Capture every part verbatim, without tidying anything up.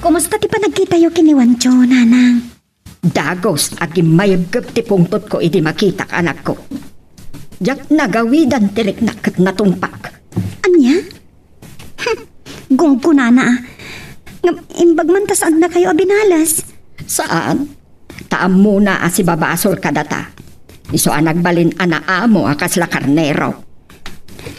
Kumusta ti panagkitayo ken ni Juancho, Nanang? Dagus a gimmayebgeb ti pungtotko idi makitak, anakko. Diak nagawidan ti riknak ket natungpak. Ania? Hm, gunggonana, a. Ngem imbag man ta saannakayo a binales. Saan? Ta ammona a sibabasol kadata. Isu a nagbalin a naamo a kasla karnero.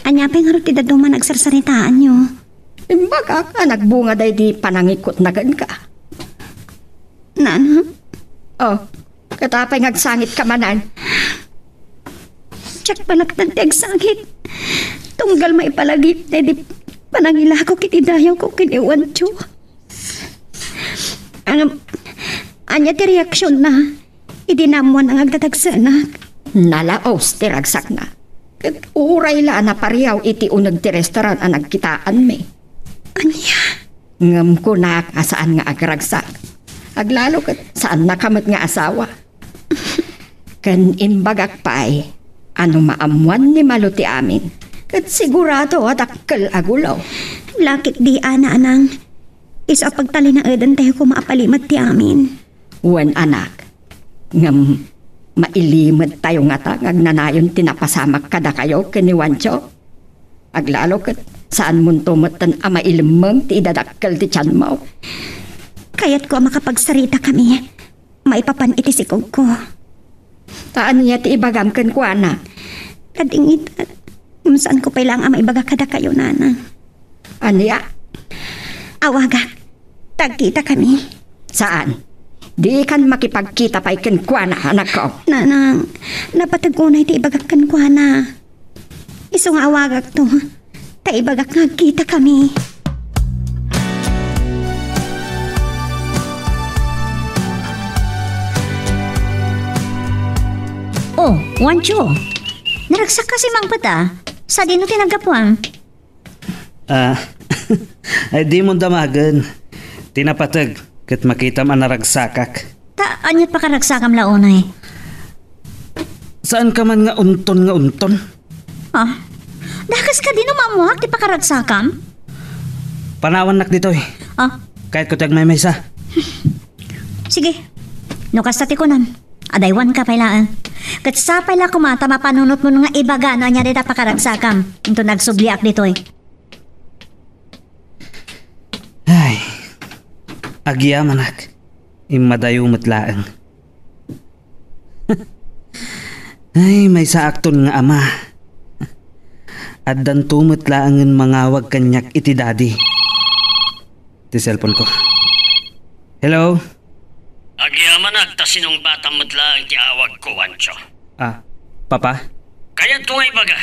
Ania pay ngarud ti dadduma nga agsarsaritaanyo? Imbagak a nagbunga daydi panangikutna kenka. Nana? Oh, ket apay nga agsangitka manen? Diak balaktan ti agsangit. Tunggal maipalagip daydi panangilako iti dayawko ken ni Juancho. Ngem, ania ti reaksionna idi naammoan nga agdadagsenak? Nalaos ti ragsakna. Ket uray la a napariaw iti uneg ti restaurant a nagkitaanmi. Ania? Ngem kunak a saan nga agragsak. Aglalo ket saannaka met nga asawa. Ken imbagak pay a no maammoan ni Malu ti amin, ket sigurado a dakkel a gulo. Lakit di, Nanang. Isu a pagtalinaedantayo koma a palimed ti amin. Wen, anak. Ngem mailimedtayo ngata nga agnanayon ti napasamak kadakayo ken ni Juancho? Aglalo ket saanmonto metten a mailemmeng ti idadakkel ti tianmo. Kayatko a makapagsaritakami maipapan iti sikogko. Ta ania ti ibagam kenkuana? Kadingit, ngem saanko pay laeng a maibaga kadakayo, Nana. Ania? Awagak. Tagkitakami. Saan? Dikan makipagkita pay kenkuana, anakko. Nanang, napateg unay ti ibagak kenkuana. Isu nga awagakto, ta ibagak nga agkitakami. Oh, Juancho. Naragsak kasi mangpet a. Sadino ti naggapuam? Ah, ay, dimon damagen. Ti napateg, ket makitam a naragsakak. Ta, aniat pakaragsakam la unay? Saanka man nga unton nga unton? Ah, dakas kadi no maammoak ti pakaragsakam? Panawannak ditoy. Ah? Kayatko ti agmaymaysa. Sige. No kasta ti kunam, adaywanka pay laeng. Ket sapay la koma ta mapanunotmo nga ibaga no ania dayta pakaragsakam. Inton agsubliak ditoy. Ay, agyamanak. Immadayo met laeng. Ay, maysaakton nga ama. Addanto met laengen mangawag kaniak iti daddy. Ti cellphone ko. Hello? Agyamanak ta sinungbatam met laeng ti awagko, Juancho. Ah, Papa? Kayatko nga ibaga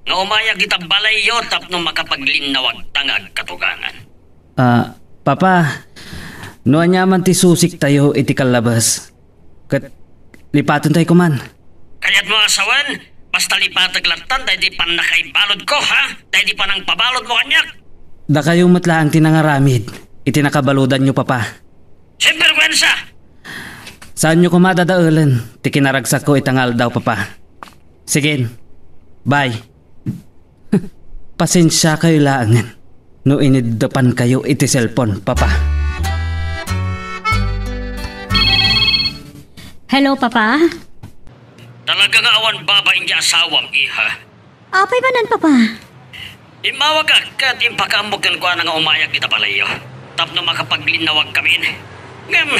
nga umayak ita balayyo tapno makapaglinnawagta nga agkatugangan. Ah, Papa, no ania man ti susiktayo iti kallabes, ket lipatentayo koman. Kayatmo a sawen, basta lipatek lattan daydi pannakaibaludko, ha? Daydi panangpabaludmo kaniak. Dakayo met laeng ti nangaramid iti nakabaludanyo, Papa. Sinberguensa! Saanyo koma dadaelen ti kinaragsakko ita nga aldaw, Papa. Sige, bye. Pasensiakayo laengen no iniddepankayo iti cellphone, Papa. Hello, Papa? Talaga nga awan babain ti asawam, iha. Apay manen, Papa? Immawagak ket impakaammo kenkuana nga umayak ita balayyo tapno makapaglinnawagkamin. Ngem,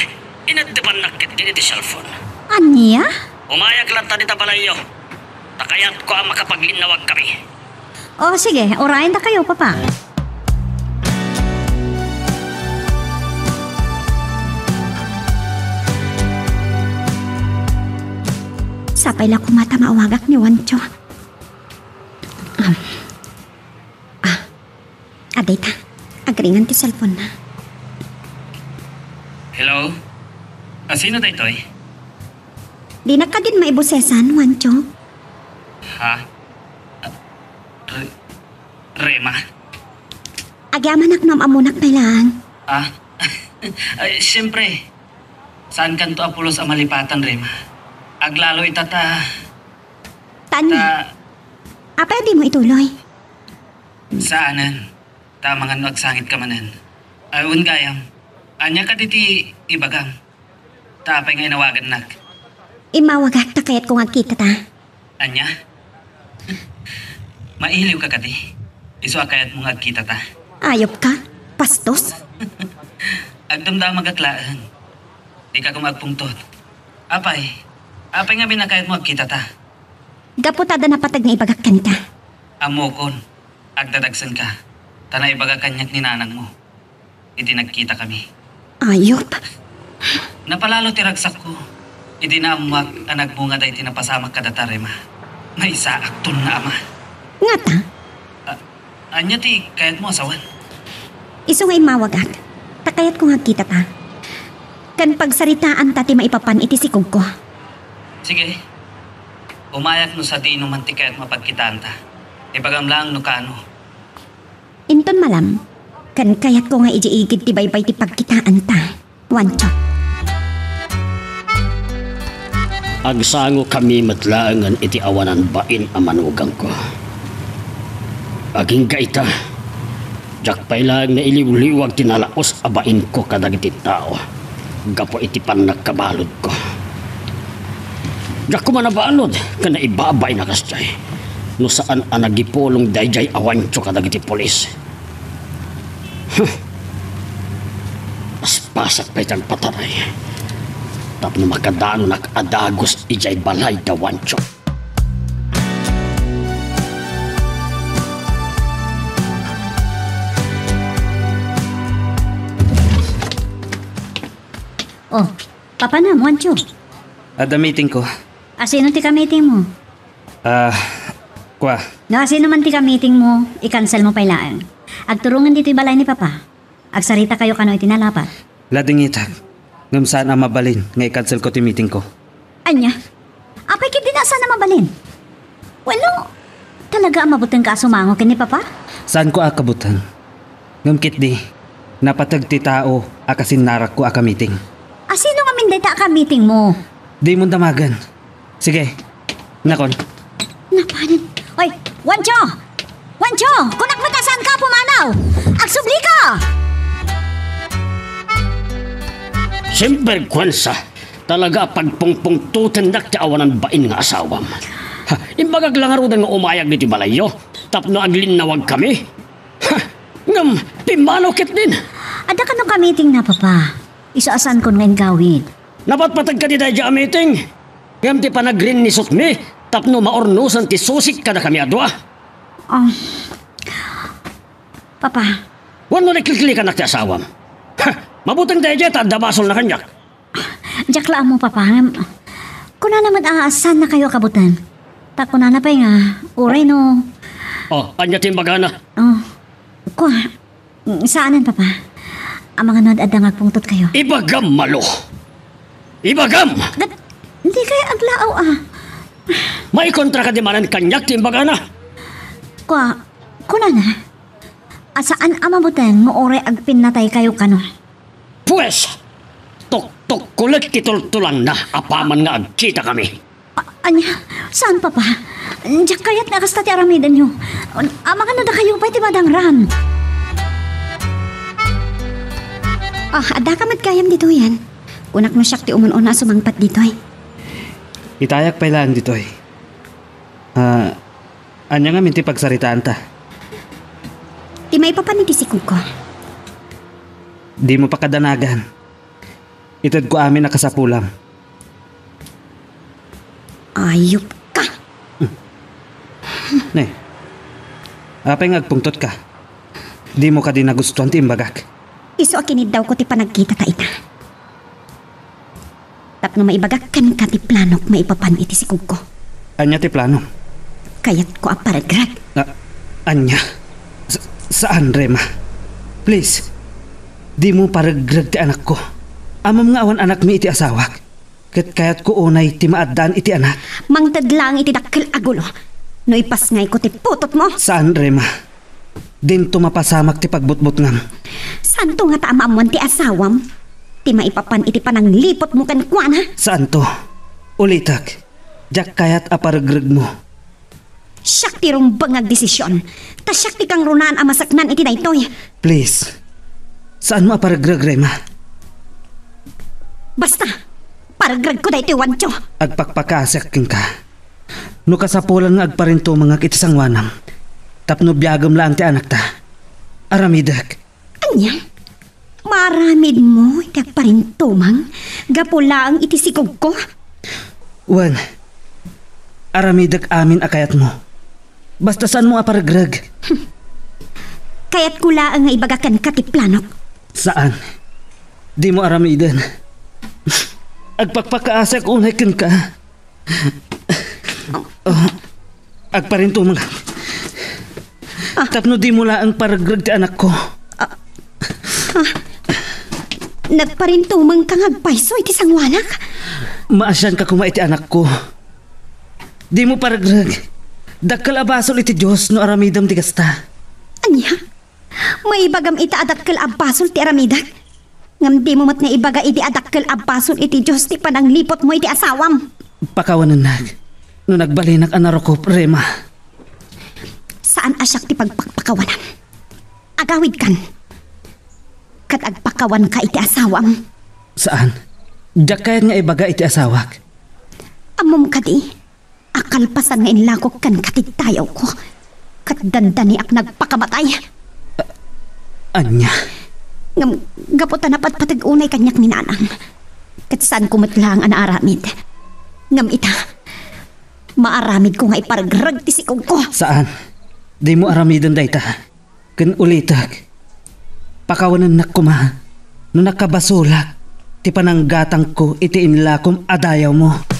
inaddepannak ketdi iti cellphone. Ania? Umayak latta dita balayyo. Ta kayatko a makapaglinnawagkami. O, sige, urayendakayo, Papa. Sapay la koma ta maawagak ni Juancho. Um, ah, adda ita. Agringan ti cellphone-na. Hello? A, sino daytoy? Dinak kadin maibosesan, Juancho? Ha? Re-, Rema? Agyamanak no am-ammonak pay laeng. Ah? Ay, siyempre. Saankanto a pulos a malipatan, Rema. Aglalo ita ta, Tan, ta apay a dimo ituloy? Saanen. Ta amangan no agsangitka manen. Ay, wen gayam. Ania kadi ti ibagam? Ta apay nga inawagannak? Immawagak ta kayatko nga agkitata. Ania? Mailiw ka kadi? Isu a kayatmo nga agkitata? Ayop ka? Bastos? Agdamdamagak laeng. Dika koma agpungtot. Apay? Apay ngamin a kayatmo agkitata? Gapu ta adda napateg nga ibagak kenka. Ammokon, agdadagsenka, ta naibagak kaniak ni nanangmo iti nagkitakami. Ayop. Napalalo ti ragsakko idi naammoak a nagbunga daytoy napasamak kadata, Rema. Maysaakton nga ama. Ngata? A-, ania ti kayatmo a sawen? Isu nga immawagak, ta kayatko nga agkitata. Ken pagsaritaanta ti maipapan iti sikogko. Sige. Umayak no sadino man ti kayatmo a pagkitaanta. Ibagam laeng no kaano. Inton malam, ken kayatko nga idiay igid ti baybay ti pagkitaanta, Juancho. Agsangokami met laengen iti awanan bain a manugangko. Agingga ita, diak pay laeng nailiwliwag ti nalaus a bainko kadagiti tao gapu iti pannakabaludko. Diak koma nabalud ken naibabain a kasdiay no saan a nagipulong daydiay a Juancho kadagiti pulis. Huh. Paspasak pay ti agpataray tapno makadanonak a dagus idiay balay da Juancho. Oh, papanam, Juancho? Adda meetingko. Asino ti ka-meetingmo? Ah, kua. No asino man ti ka-meetingmo, i-cancel mo pay laeng. Agturongen ditoy balay ni Papa. Agsaritakayo kano iti nalapat. Ladingitak. Ngem saan a mabalin nga i-cancelko ti meetingko. Ania? Apay ketdi a saan a mabalin? Wenno, talaga a mabutengka a sumango ken ni Papa? Saanko a kabuteng. Ngem ketdi, napateg ti tao a kasinnarakko a ka-meeting. Asino ngamin dayta a ka-meetingmo? Dimon damagen. Sige, nakon. Napanen. Oy, Juancho! Juancho! Kunak met a saanka a pumanaw! Agsublika! Sinberguensa! Talaga a pagpungpungtotennak ti awanan bain nga asawam. Ha, imbagak la ngaruden nga umayag ditoy balayyo tapno aglinnawagkami. Ha, ngem pimmanaw ketdin. Adda kano ka-meetingna, Papa. Isu a saankon nga inggawid. Napatpateg kadi daydiay a meeting. Ngem ti panagrinnisutmi tapno maurnosan ti susik kadakami a dua. Ah, Papa. Wenno naikliklikannak ti asawam. Ha, mabuteng daydiay ta adda basolna kaniak. Diak la ammo, Papa, ngem kunana met a saannakayo a kabuteng. Ta kunana pay nga, uray no. Oh, ania ti imbagana? Oh, kua, saanen, Papa. Amangan no ad-adda nga agpungtotkayo. Ibagam, Malo! Ibagam! Ket, dikay aglaaw a. Maikontra kadi manen kaniak ti imbagana? Kua, kunana, a saan a mabuteng no uray agpinnataykayo kano. Pues, tuktukkolek ti tultulangna apaman nga agkitakami. A-, ania? Saan, Papa? Diak kayat nga kasta ti aramidenyo. Amangan no dakayo pay ti madangran. Ah, addaka met gayam ditoyen. Kunak no siak ti umun-una a sumangpet ditoy. Itayak pay laeng ditoy. Ah, ania ngamin ti pagsaritaanta? Ti maipapan iti sikogko. Dimo pakadanagan. Itedko amin a kasapulam. Ayop ka! Ne, apay nga agpungtotka? Dimo kadi nagustuan ti imbagak? Isu a kiniddawko ti panagkitata ita. Tapno maibagak kenka ti planok maipapan iti sikogko. Ania ti plano? Kayatko a paregreg. A-, ania? Sa-, saan, Rema. Please, dimo paregreg ti anakko. Ammom nga awan anakmi iti asawak. Ket kayatko unay ti maaddaan iti anak. Mangted laeng iti dakkel a gulo no ipasngayko ti putotmo. Saan, Rema. Dinto mapasamak ti pagbutbutngam. Saanto ngata a maammoan ti asawam ti maipapan iti panangliputmo kenkuana? Saanto. Ulitek, diak kayat a paregregmo. Siak ti rumbeng nga agdesision, ta siak ti kangrunaan a masaknan iti daytoy. Please, saanmo a paregreg, Rema. Basta, paregregko daytoy, Juancho. Agpakpakaasiak kenka. No kasapulan nga agparintumengak iti sangoanam, tapno biagem laeng ti anakta, aramidek. Ania? Maaramidmo iti agparintumeng gapu laeng iti sikogko? Wen, aramidek amin a kayatmo. Basta saanmo a paregreg. Kayatko laeng nga ibaga kenka ti planok. Saan. Dimo aramiden. Agpakpakaasiak unay kenka. Oh, agparintumeng. Ah. Tapno dimo laeng paregreg ti anakko. Ah. Ah. Nagparintumengka nga agpayso iti sangoanak? Maasianka koma iti anakko. Dimo paregreg. Dakkel a basol iti Dios no aramidem ti kasta. Ania? Maibagam ita a dakkel a basol ti aramidek? Ngem dimo met nga ibaga idi a dakkel a basol iti Dios ti panangliputmo iti asawam. Pakawanennak no nagbalinak a narukop, Rema. Saan a siak ti pagpakpakawanan. Agawidkan. Ket agpakawanka iti asawam. Saan. Diak kayat nga ibaga iti asawak. Ammom kadi a kalpasan nga inlakok kenka ti dayawko, ket dandaniak nagpakamatay. Ania? Ngem gapu ta napatpateg unay kaniak ni Nanang, ket saanko met laeng a naaramid. Ngem ita, maaramidko nga iparegreg ti sikogko. Saan. Dimo aramiden dayta. Ken ulitek, pakawanennak koma no nakabasolak ti pananggatangko iti inlakom a dayawmo.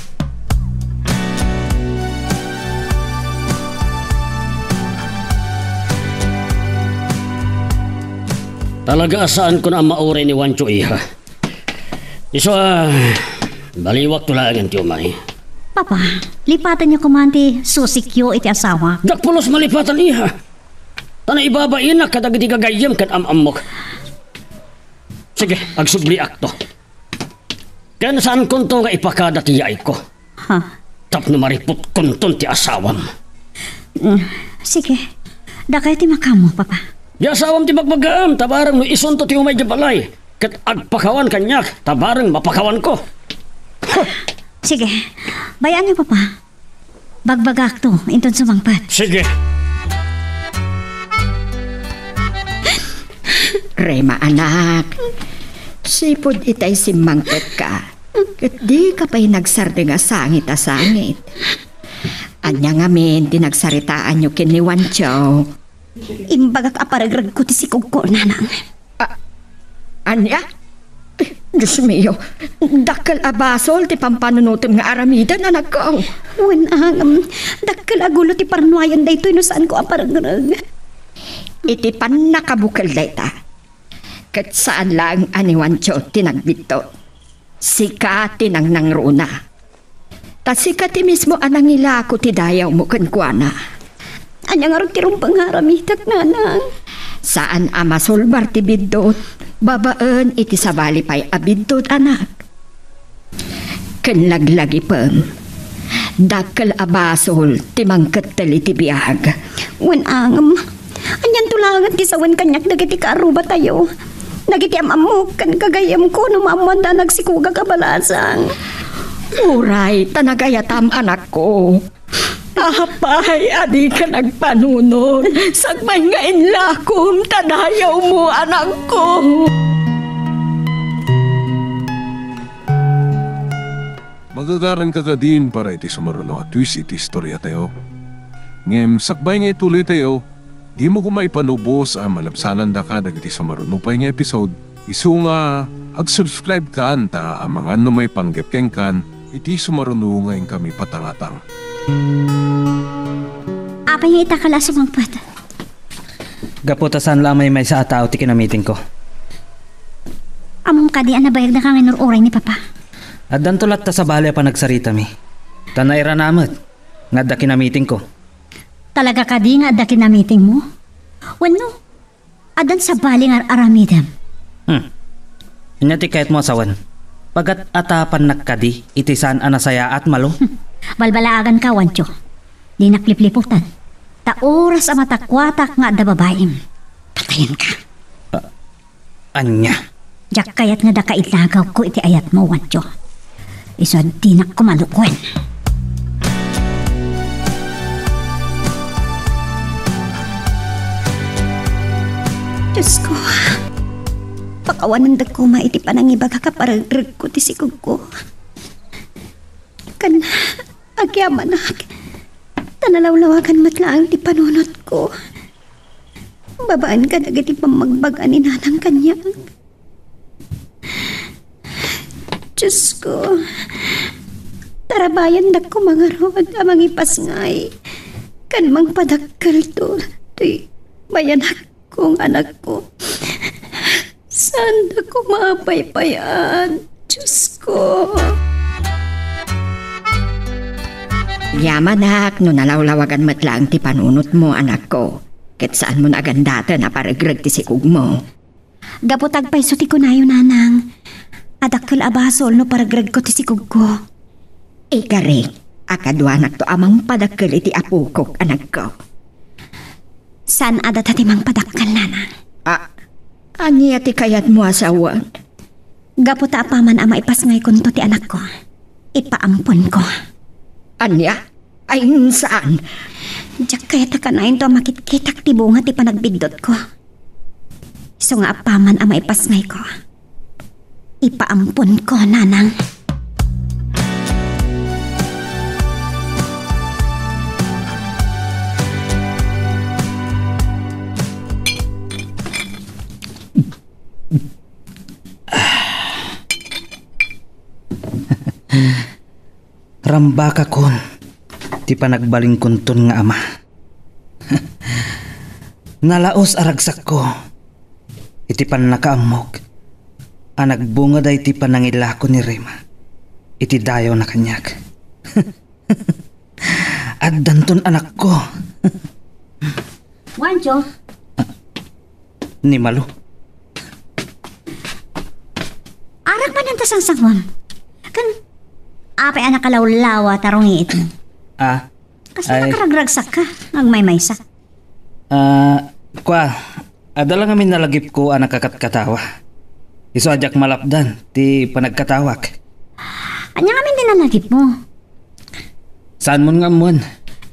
Talaga a saanko a mauray ni Juancho, iha. Isu a, baliwakto laengen ti umay. Papa, lipatanyo koma ti susikyo iti asawa. Diak pulos malipatan, iha. Ta naibabainak kadagiti gagayyem ken am-ammok. Sige, agsubliakto. Ken saankonto nga ipakada ti yaayko. Ha? Tapno mariputkonton ti asawam. Mm, sige. Dakay ti makaammo, Papa. Di asawam ti bagbagaam, ta bareng no isunto ti umay idiay balay, ket agpakawan kaniak, ta bareng mapakawanko. Ha! Sige. Bay-anyo, Papa. Bagbagakto, inton sumangpet. Sige. Rema, anak, sipud itay simmangpetka, ket dika pay nagsardeng a sangit a sangit. Ania ngamin ti nagsaritaanyo ken ni Juancho? Imbagak a paregregko ti sikogko, Nanang. A-, ania? Dios mio, dakkel a basol ti pampanunotem nga aramiden, anakko. Wen, angem, dakkel a gulo ti parnuayen daytoy no saanko a paregreg. Iti pannakabukel dayta, ket saan laeng a ni Juancho ti nagbidto. Sika ti nangnangruna. Ta sika ti mismo a nangilako ti dayawmo kenkuana. Ania ngarud ti rumbeng nga aramidek, Nanang? Saan a masulbar ti biddut babaen iti sabali pay a biddut, anak. Ken laglagipem, dakkel a basol ti mangkettel iti biag. Wen, angem, anianto laengen ti sawen kaniak dagiti kaarrubatayo? Dagiti am-ammok ken gagayyemko no maammoanda a nagsikogak a balasang. Uray ta nagayatam, anakko. Apay a dika nagpanunot, sakbay nga inlakom ta dayawmo, anakko. Magagaranka kadin para iti sumaruno a twist iti istoriatayo. Ngem sakbay nga ituloytayo, dimo koma ipanubos a malabsanandaka dagiti sumaruno pay nga episode. Isu nga, ag-subscribe kan ta amangan no maipanggep kenkan iti sumaruno nga inkami patangatang. Apay nga ita ka la a sumangpet? Gapu ta saan la a maymaysa a tao ti kinamitingko. Ammom kadi a nabayagnaka nga inur-uray ni Papa? Addanto latta sabali a panagsaritami. Ta nairana met nga adda kinamitingko. Talaga kadi nga adda kinamitingmo? Wenno, addan sabali nga ar-aramidem? Hmm. Ania ti kayatmo a sawen? Pagat-atapannak kadi iti saan a nasayaat, Malo? Balbalaaganka, Juancho. Dinak lipliputan. Ta oras a matakuatak nga adda babaim, patayenka. Ah, ania? Diak kayat nga dakailagawko iti ayatmo, Juancho. Isu a dinak kumalukuen. Diosko, pakawanendak koma iti panangibagak a paragregko ti sikogko. Ken agyamanak, ta nalawlawagan met laeng ti panunotko babaen kadagiti pammagbag-a ni Nanang kaniak. Diosko, tarabayandak koma ngarud a mangipasngay ken mangpadakkelto toy bayanak kong anakko. Saanda koma a paypayaan, Diosko. Agyamanak no nalawlawagan met laeng ti panunotmo, anakko, ket saanmo a gandaten a paregreg ti sikogmo. Gapu ta agpayso ti kunayo, Nanang, a dakkel a basol no paregregko ti sikogko. Ikarik, a kaduanakto a mangpadakkel iti apokok, anakko. Saan a data ti mangpadakkel, Nanang. A, ania ti kayatmo a sawen? Gapu ta apaman a maipasngaykonto ti anakko, ipaamponko. Ania? Ay, saan? Diak kayat a kanayonto a makitkitak ti bunga ti panagbiddutko. Isu nga apaman a maipasngayko, ipaamponko, Nanang. Rambakakon ti panagbalinkonton nga ama. Nalaus a ragsakko iti pannakaammok a nagbunga daytoy panangilako ni Rema iti dayawna kaniak. Addanton anakko. Juancho? Ni Malu. Arak man anta sangsangon. Ken, apay a nakalawlawa ta rungiit? Ah, Kasla ay. Nakaragragsakka, agmaymaysa. Ah, kua, adda la ngamin nalagipko a nakakatkatawa. Isu a diak malapdan ti panagkatawak. Ania ngamin ti nalagipmo? Saanmon nga ammoen?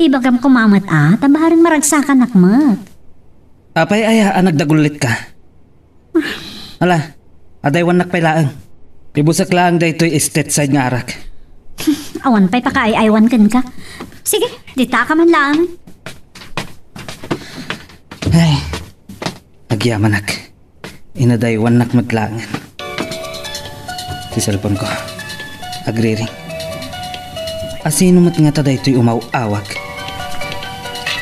Ibagam koma met a, ta bareng maragsakanak met. Apay aya a nagdagullitka? Ala, adaywannak pay laeng. Ibusek laeng daytoy Stateside nga arak. Awan pay pakaay-aywan kenka. Sige, ditaka man laeng. Ay, agyamanak. Inadaywannak met laengen. Ti cellphone ko. Agriring. Asino met ngata daytoy umaw-awag?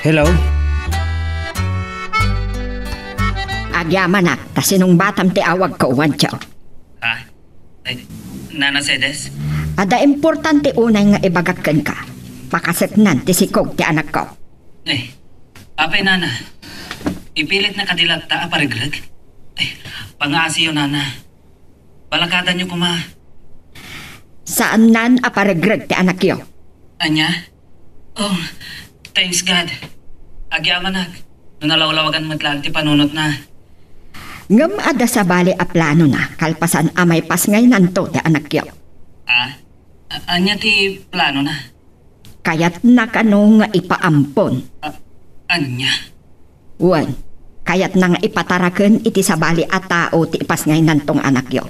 Hello? Agyamanak, ta sinungbatam ti awagko, Juancho. Ha? Ay, Nana Cedes? Adda importante unay nga ibagak kenka. Pakaseknan ti sikog ti anakko. Ay, apay, Nana? Ipilit na kadi latta a paregreg? Ay, pangaasiyo, Nana. Balakadanyo koma. Saannan a paregreg ti anakyo. Ania? Oh, thanks God. Agyamanak, no nalawlawagan met laeng ti panunotna. Ngem adda sabali a planona kalpasan a maipasngaynanto ti anakyo. Ah? A-, ania ti planona? Kayatna kano nga ipaampon? A-, ania? Wen, kayatna nga ipataraken iti sabali a tao ti ipasngaynanto nga anakyo.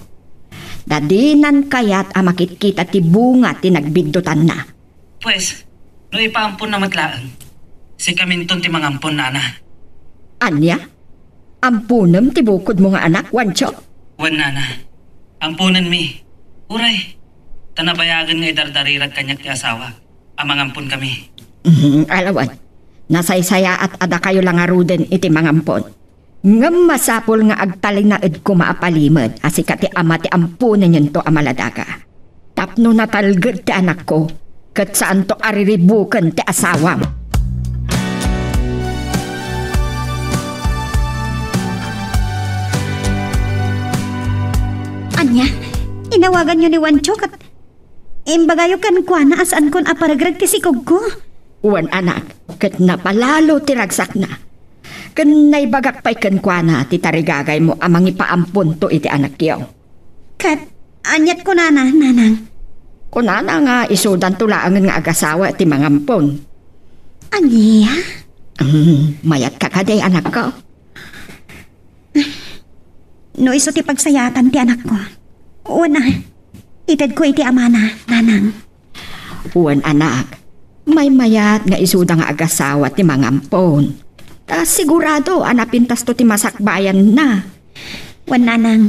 Ta dinan kayat a makitkita ti bunga ti nagbiddutanna. Pues, no ipaamponna met laeng, sikaminton ti mangampon, Nana. Ania? Amponem ti bukodmo nga anak, Juancho? Wen, Nana. Amponenmi. Uray, ta nabayagen nga idardarirak kaniak ti asawak a mangamponkami. Mhm, ala wen. Nasaysayaat a dakayo la ngaruden iti mangampon. Ngem masapul nga agtalinaed koma a palimed a sika ti ama ti amponennento a maladaga. Tapno natalged ti anakko, ket saanto a riribuken ti asawam. Ania? Inawaganyo ni Juancho ket imbagayo kenkuana a saankon a paregreg ti sikogko? Wen, anak, ket napalalo ti ragsakna. Ken naibagak pay kenkuana ti tarigagaymo a mangipaamponto iti anakyo. Ket aniat kunana, Nanang? Kunana nga isudanto laengen nga agasawa ti mangampon. Ania? Hmm, mayatka kadi, anakko? No isu ti pagsayaatan ti anakko, wen a, itedko iti amana, Nanang. Wen, anak, maymayat nga isuda nga agasawa ti mangampon. Ta sigurado a napintasto ti masakbayanna. Wen, Nanang,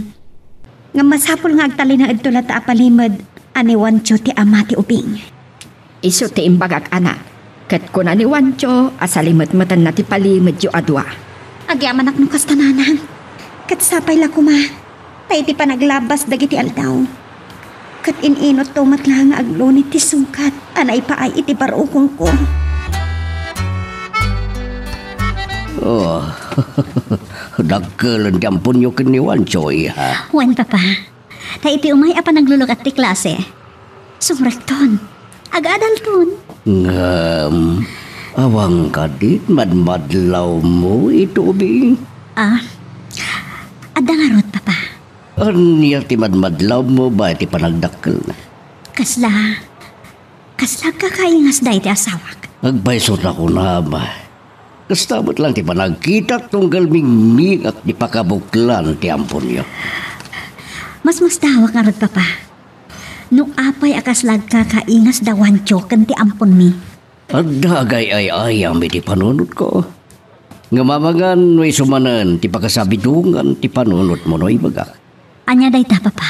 ngem masapul nga agtalinaedto latta a palimed a ni Juancho ti ama ti ubing. Isu ti imbagak, anak. Ket kuna ni Juancho a salimetmetenna ti palimedyo a dua. Agyamanak no kasta, Nanang. Ket sapay la koma ta iti panaglabas dagiti aldaw, ket in-inutto met la nga agluni ti sungkat a naipaay iti barukongko. Oh, dakkel ti amponyo ken ni Juancho, iha. Wen, Papa. Ta iti umay a panaglulukat ti klase, sumrekton, agadalton. Ngem, awan kadi madmadlawmo iti ubing? Ah, adda ngarud, Papa. Ania ti madmadlawmo babaen iti panagdakkelna? Kasla, kasla agkakaingas dayta asawak. Agpayso ta kunam. Kasta met lang ti panagkitak tunggal mingmingak ti pakabuklan ti amponyo. Masmasdawak ngarud, Papa. No apay a kasla agkakaingas da Juancho ken ti amponmi. Adda agay-ay-ayam iti panunotko. Ngem amangan no isu manen ti pakasabidongan ti panunotmo no ibagak. Ania dayta, Papa?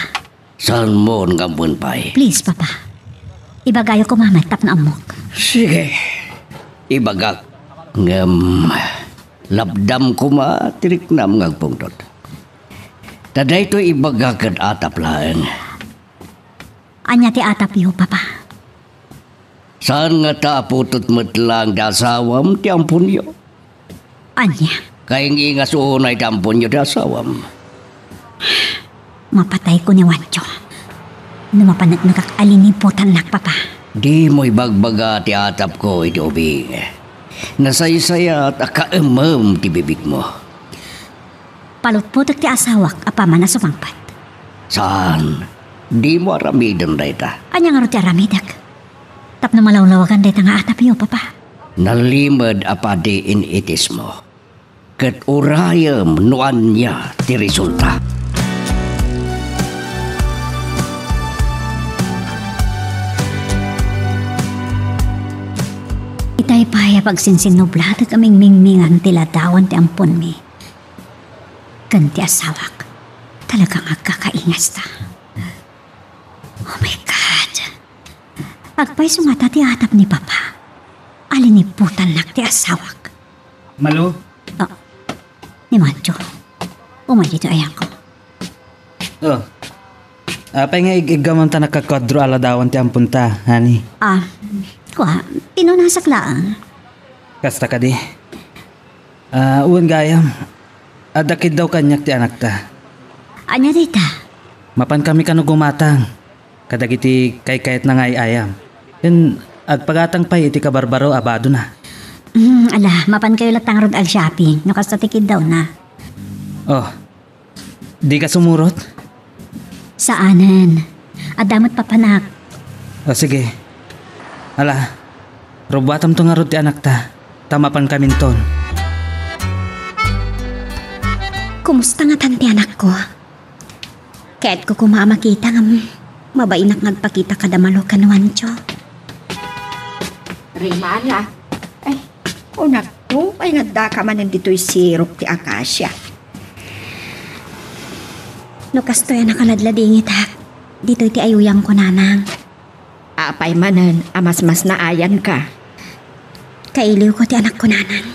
Saanmo nga ammoen pay? Please, Papa. Ibagayo koma met tapno ammok. Sige. Ibagak. Ngem lapdam koma ti riknam nga agpungtot. Ta daytoy ibagak ket atap laeng. Ania ti atapyo, Papa? Saan nga ta a putot met lang ti asawam ti amponyo? Ania? Kaingingas unay ti amponyo ti asawam. Mapatayko ni Juancho no mapaneknekak a linibutannak, Papa. Dimo ibagbaga ti atapko iti ubing. Nasaysayat a kaemem ti bibigmo. Palutpotek ti asawak apaman a sumangpet. Saan? Dimo aramiden dayta. Ania ngarud ti aramidek? Tapno malawlawagan dayta nga atapyo, Papa. Nalimed a padi in itismo, ket urayem no ania ti resulta. Itay pay a pagsinsinnublatek a mingmingmingan ti ladawan ti amponmi ken ti asawak, talagang agkakaingasta. Oh my God! Agpayso ngata ti atap ni Papa a linibutannak ti asawak. Malo? Ah, ni Juancho. Umay ditoy, ayangko. Oh. Apay nga ig-iggamam ta nagkakuadro a ladawan ti amponta, honey? Ah, kua, pinunasak laeng. Kasta kadi. Ah, wen gayam, adda kiddaw kaniak ti anakta. Ania dayta? Mapankami kano gumatang kadagiti kaykayatna nga ay-ayam. Ken agpagatang pay iti kabarbaro a badona. Hmm, ala, mapankayo latta ngarud ag-shopping no kasta ti kiddawna. Oh, dika sumurot? Saanen. Adda met papanak. O, sige. Ala, rubbuatamto ngarud ti anakta, ta mapankaminton. Kumusta ngatan ti anakko? Kayatko koma a makita ngem mabainak nga agpakita kada Malo ken Juancho. Rimana. Ay, kunakto, ay nga addaka manen ditoy sirok ti akasia. No kastoy a nakaladladingitak, ditoy ti ayuyangko, Nanang. Apay manen a masmasnaayanka? Kailiwko ti anakko, Nanang.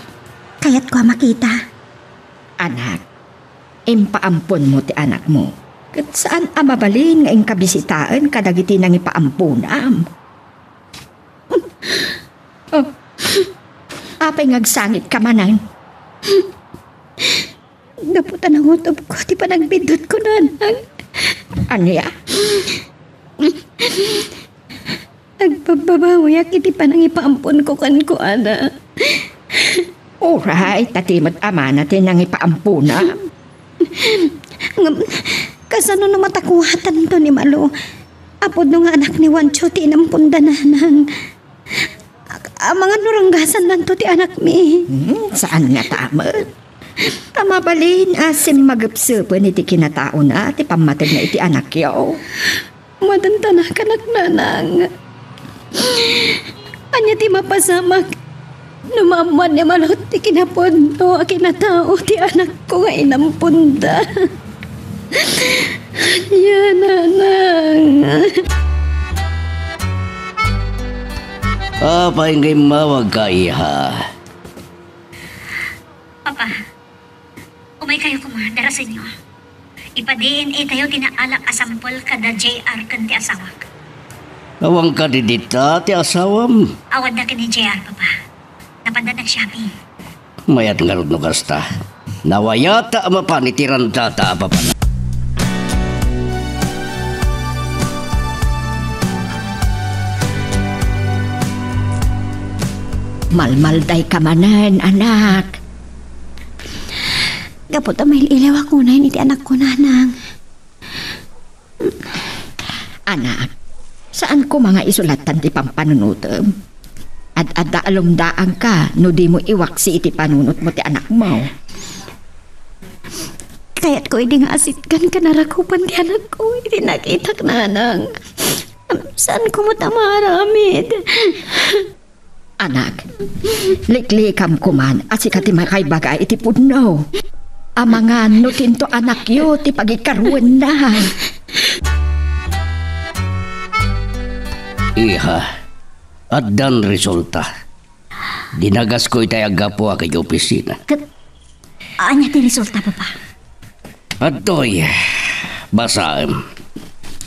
Kayatko a makita. Anak, impaamponmo ti anakmo, ket saan a mabalin nga inka bisitaen kadagiti nangipaamponam. Oh, apay nga agsangitka manen? Gapu ta nangutobko ti panagbiddutko, Nanang. Ania? Agbabbabawiak iti panangipaamponko kenkuana. Uray, ta ti met amana ti nangipaamponam. Ngem, Kasano no matakuatanto ni Malo? Apudno nga anak ni Juancho ti inampunda, nanang. Amangan no ranggasannanto ti anakmi. Hmm, saan nga ta met. Ta mabalin a simmagepsepen iti kinataona ti pammatedna iti anakyo. Madantana kanak, nanang. Ania ti mapasamak no maammoan ni Malo ti kinapudno a kinatao ti anakko nga inampunda? Ania, nanang? Apay nga immawagka, iha? Papa, umaykayo koma, darasenyo. Ipa-D N A tayo ti naalak a sampol kada J R ken ti asawak. Awan kadi dita ti asawam? Awan da ken ni J R, Papa. Napanda nag-shopping. Mayat ngarud no kasta. Nawayata a mapan iti randata a papan. Malmaldayka manen, anak. Gapu ta mail-ilewak unay iti anakko, nanang. Anak, saan koma nga isulatan ti pampanunotem. Ad-adda a lumdaanka no dimo iwaksi iti panunotmo ti anakmo. Kayatko idi nga asitgan ken arakupan ti anakko iti nakitak, nanang. Saan koma ta maaramid. Anak, liklikam koman a sika ti makaibaga iti pudno. Amangan no tinto anakyo ti pagikaruenna. Iha, addan resulta. Dinagasko itay a gapu a kay opisina. Ket, ania ti resulta, Papa? Adtoy, basaem.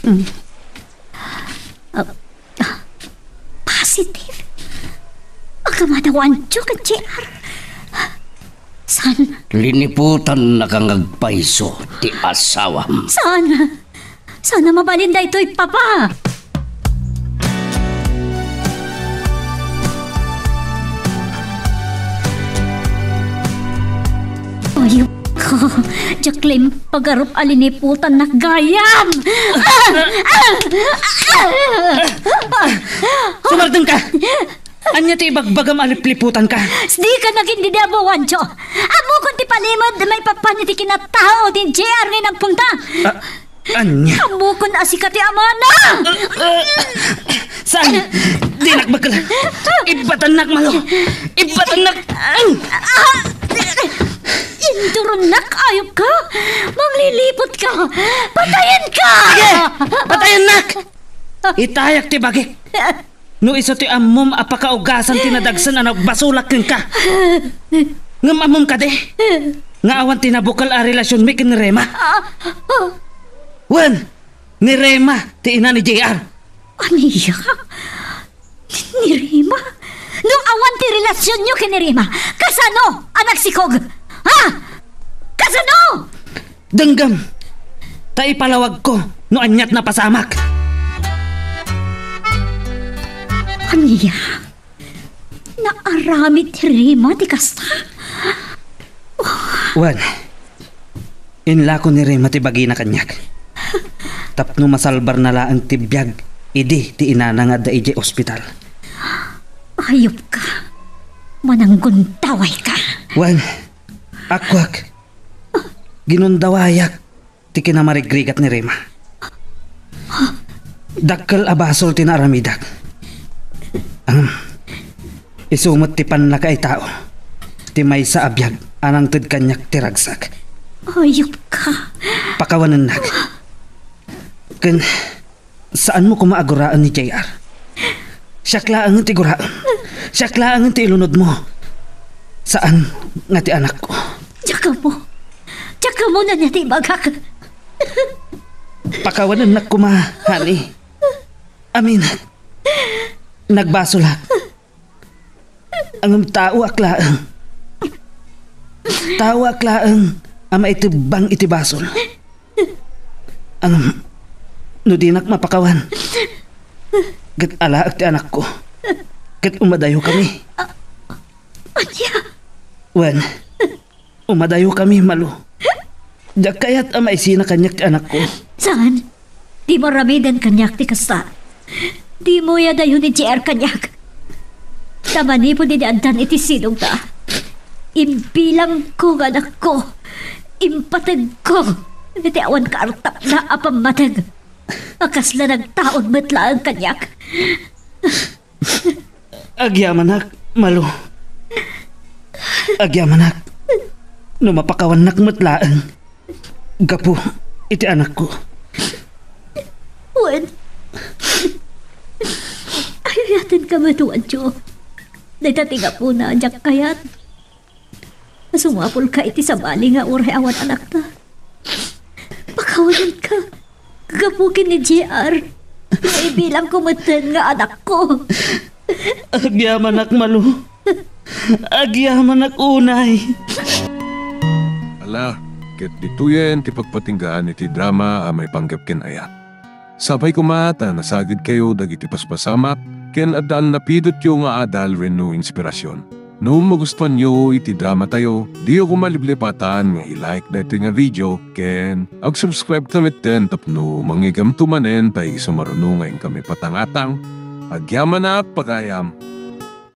Mm. Ah, ah, positive? Agamadawanto ken J R? Saan? Liniputannaka nga agpayso ti asawam. Saan? Saan a mabalin daytoy, Papa? Ayupka, diak laeng pagarup a liniputannak gayam! Sumardengka! Ania ti ibagbagam a lipliputanka? Dika nagindidi, Apo Juancho. Ammokon ti palimed maipapan iti kinatao ti J R nga inampunda. Ah, ania? Ammokon a sika ti amana. Saan? Dinak bakkel. Ibbatannak, Malo. Ibbatannak. Ah! Induronnak, ayupka. Mangliliputka. Patayenka. Sige! Patayennak! Itayak ti bagik. No isu ti ammom a pakaugasan ti nadagsen a nagbasolak kenka. Ngem ammom kadi nga awan ti nabukel a relasionmi ken ni Rema? Ah, ah. Wen, ni Rema ti ina ni J R. Ania? Ni Rema? No awan ti relasionyo ken ni Rema, kasano a nagsikog? Ha? Kasano? Denggem, ta ipalawagko no aniat napasamak. Ania? Naaramid ti Rema ti kasta? Wen, inlako ni Rema ti bagina kaniak. Tapno masalbarna laeng ti biag idi ti inana nga adda idiay ospital. Ayupka. Mananggundawayka. Wen, akuak. Ginundawayak ti kinamarigrigat ni Rema. Dakkel a basol ti naaramidak. Ngem, isu met ti pannakaitao ti maysa a biag a nangted kaniak ti ragsak. Ayupka. Pakawanennak. Ken, saanmo koma a guraen ni J R. Siak laengen ti guraem. Siak laengen ti ilunodmo. Saan nga ti anakko. Diak ammo. Diak ammo no ania ti ibagak. Pakawanennak koma, honey. Amin. Nagbasolak. Ngem taoak laeng. Taoak laeng a maitebbang iti basol. Ngem no dinak mapakawan, ket alaek ti anakko. Ket umadayokami. Ania? Wen, umadayokami, Malo. Diak kayat a maisina kaniak ti anakko. Saan? Dimo aramiden kaniak ti kasta. Dimo iyadayo ni J R kaniak. Ta manipud idi addan iti sidongda, imbilangko nga anakko, impategko iti awan kaartapna a pammateg a kasla nagtaud met laeng kaniak. Agyamanak, Malu. Agyamanak. No mapakawannak met laeng gapu iti anakko. Wen, ay-ayatenka met, Juancho. Dayta ti gapuna a diak kayat a sumapulka iti sabali nga uray awan anakta. Pakawanenka gapu ken ni J R. Nga ibilangko metten nga anakko. Agyamanak, Malu. Agyamanak unay. Ala, ket ditoyen ti pagpatinggaan iti drama a maipanggep ken ayat. Sapay koma ta nasagidkayo dagiti paspasamak ken adda a napidotyo nga adal wenno inspirasion. No magustuanyo iti dramatayo, diyo koma liplipatan nga i-like daytoy nga video ken ag-subscribe ta metten tapno mangngeggamto manen ta isu maruno nga inkami patangatang. Agyamanak, pagayam!